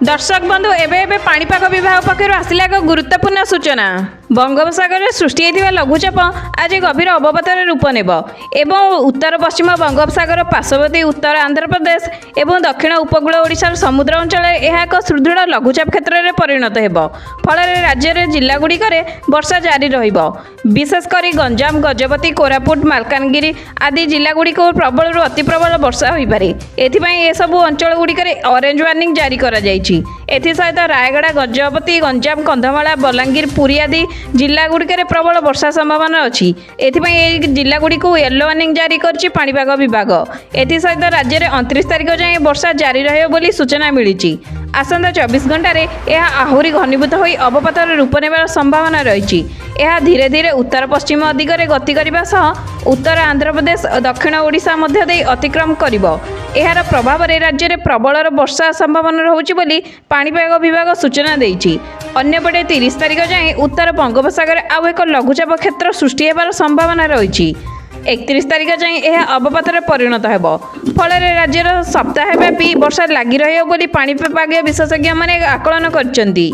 ଦର୍ଶକ ବନ୍ଧୁ, ଏବେ ଏବେ ପାଣିପାଗ ବିଭାଗ ପକ୍ଷରୁ ଆସିଲା ଏକ ଗୁରୁତ୍ୱପୂର୍ଣ୍ଣ ସୂଚନା। ବଙ୍ଗୋପସାଗରରେ ସୃଷ୍ଟି ହୋଇଥିବା ଲଘୁଚାପ ଆଜି ଗଭୀର ଅବପାତରେ ରୂପ ନେବ ଏବଂ ଉତ୍ତର ପଶ୍ଚିମ ବଙ୍ଗୋପସାଗର ପାର୍ଶ୍ୱବର୍ତ୍ତୀ ଉତ୍ତର ଆନ୍ଧ୍ରପ୍ରଦେଶ ଏବଂ ଦକ୍ଷିଣ ଉପକୂଳ ଓଡ଼ିଶାର ସମୁଦ୍ର ଅଞ୍ଚଳରେ ଏହା ଏକ ସୁଦୃଢ଼ ଲଘୁଚାପ କ୍ଷେତ୍ରରେ ପରିଣତ ହେବ। ଫଳରେ ରାଜ୍ୟରେ ଜିଲ୍ଲାଗୁଡ଼ିକରେ ବର୍ଷା ଜାରି ରହିବ। ବିଶେଷ କରି ଗଞ୍ଜାମ, ଗଜପତି, କୋରାପୁଟ, ମାଲକାନଗିରି ଆଦି ଜିଲ୍ଲାଗୁଡ଼ିକୁ ପ୍ରବଳରୁ ଅତି ପ୍ରବଳ ବର୍ଷା ହୋଇପାରେ। ଏଥିପାଇଁ ଏସବୁ ଅଞ୍ଚଳଗୁଡ଼ିକରେ ଅରେଞ୍ଜ ୱାର୍ଣ୍ଣିଂ ଜାରି କରାଯାଇଛି। ଏଥିସହିତ ରାୟଗଡ଼ା, ଗଜପତି, ଗଞ୍ଜାମ, କନ୍ଧମାଳ, ବଲାଙ୍ଗୀର, ପୁରୀ ଆଦି ଜିଲ୍ଲାଗୁଡ଼ିକରେ ପ୍ରବଳ ବର୍ଷା ସମ୍ଭାବନା ଅଛି। ଏଥିପାଇଁ ଏହି ଜିଲ୍ଲାଗୁଡ଼ିକୁ ୟେଲୋ ୱାର୍ଣ୍ଣିଂ ଜାରି କରିଛି ପାଣିପାଗ ବିଭାଗ। ଏଥିସହିତ ରାଜ୍ୟରେ 29 ତାରିଖ ଯାଏଁ ବର୍ଷା ଜାରି ରହିବ ବୋଲି ସୂଚନା ମିଳିଛି। ଆସନ୍ତା 24 ଘଣ୍ଟାରେ ଏହା ଆହୁରି ଘନୀଭୂତ ହୋଇ ଅବପାତର ରୂପ ନେବାର ସମ୍ଭାବନା ରହିଛି। ଏହା ଧୀରେ ଧୀରେ ଉତ୍ତର ପଶ୍ଚିମ ଦିଗରେ ଗତି କରିବା ସହ ଉତ୍ତର ଆନ୍ଧ୍ରପ୍ରଦେଶ ଓ ଦକ୍ଷିଣ ଓଡ଼ିଶା ମଧ୍ୟ ଦେଇ ଅତିକ୍ରମ କରିବ। ଏହାର ପ୍ରଭାବରେ ରାଜ୍ୟରେ ପ୍ରବଳର ବର୍ଷା ସମ୍ଭାବନା ରହୁଛି ବୋଲି ପାଣିପାଗ ବିଭାଗ ସୂଚନା ଦେଇଛି। ଅନ୍ୟପଟେ 30 ତାରିଖ ଯାଏଁ ଉତ୍ତର ବଙ୍ଗୋପସାଗରରେ ଆଉ ଏକ ଲଘୁଚାପ କ୍ଷେତ୍ର ସୃଷ୍ଟି ହେବାର ସମ୍ଭାବନା ରହିଛି। 31 ତାରିଖ ଯାଏଁ ଏହା ଅବପାତରେ ପରିଣତ ହେବ। ଫଳରେ ରାଜ୍ୟର ସପ୍ତାହବ୍ୟାପୀ ବର୍ଷା ଲାଗି ରହିବ ବୋଲି ପାଣିପାଗ ବିଶେଷଜ୍ଞମାନେ ଆକଳନ କରିଛନ୍ତି।